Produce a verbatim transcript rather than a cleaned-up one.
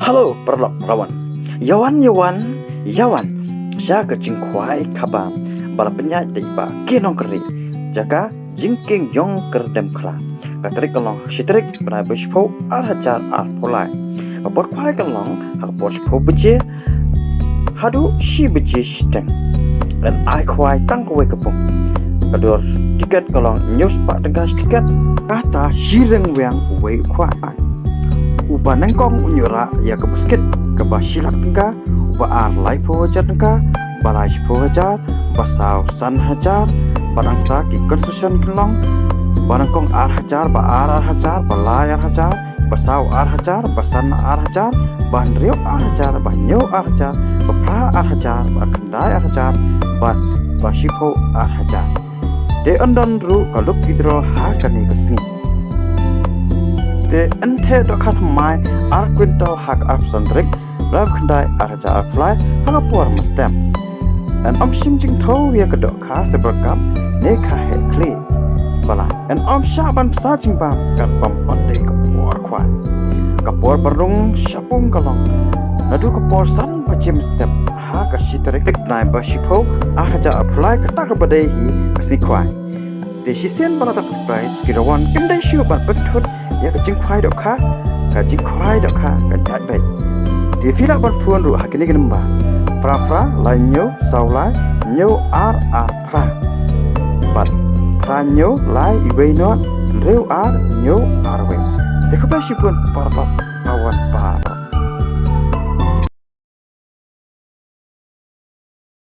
Hello paralok rawan. Ïawan ïawan ïawan sha ka jingkhwai kaba ba la pynïaid da i Bah K Nongkyrdi, jaka Jingkieng Ïong Kyrdem Khla. Ka tarik ka long shi tarik bnai ba shiphew, ar hajar arphew lai. Ka por khwai ka long ha ka por shiphew baje haduh shi baje shiteng. Yn ai khwai tang kawei ka pung. Ka dor tiket ka long hynñiew spah tyngka shi tiket. Kata shi ryngwiang uwei u khwai. Uba nyngkong un ïoh rah ïa ka basket kaba shi lak tyngka, uba ar laiphew hajar tyngka, ba lai shiphew hajar, ba saw san hajar, ba nangta ki consolation kin long, ba nyngkong ar hajar, ba ar ar hajar, ba lai ar hajar, ba saw ar hajar, ba san ar hajar, ba hynriew ar hajar, ba hynñiew ar hajar, ba phra ar hajar, ba khyndai ar hajar, bad ba shiphew ar hajar. Te yn don ruh ka lucky draw ha kane ka sngi. Te yn theh dohkha thymmai ar quintal ha ka arphew san tarik, bnai ba khyndai, ar hajar arphew lai, ha ka por mynstep. Yn ym shim jingthew ïa ka dohkha Silver Cup ne ka heh khlieh. Ba la yn ym shah ban pynshai jingbam kat bym pat dei ka por khwai. Ka por ban rung shapung ka long naduh ka por san baje mynstep ha ka shi tarik bnai ba shiphew, ar hajar arphew lai, kata kaba dei hi ka sngi khwai. Te shisien ba la dep prize, ki rawan kin dei shuh ban pynthut ïa ka jingkhwai dohkha, ka jingkhwai dohkha ka jait beit. Te phi lah ban phone ruh ha kine ki number: phra phra lai hynñiew saw lai hynñiew ar ar phra, bad phra hynñiew lai iwei nod hynriew ar hynñiew ar wei. Te khublei shibun paralok rawan baroh.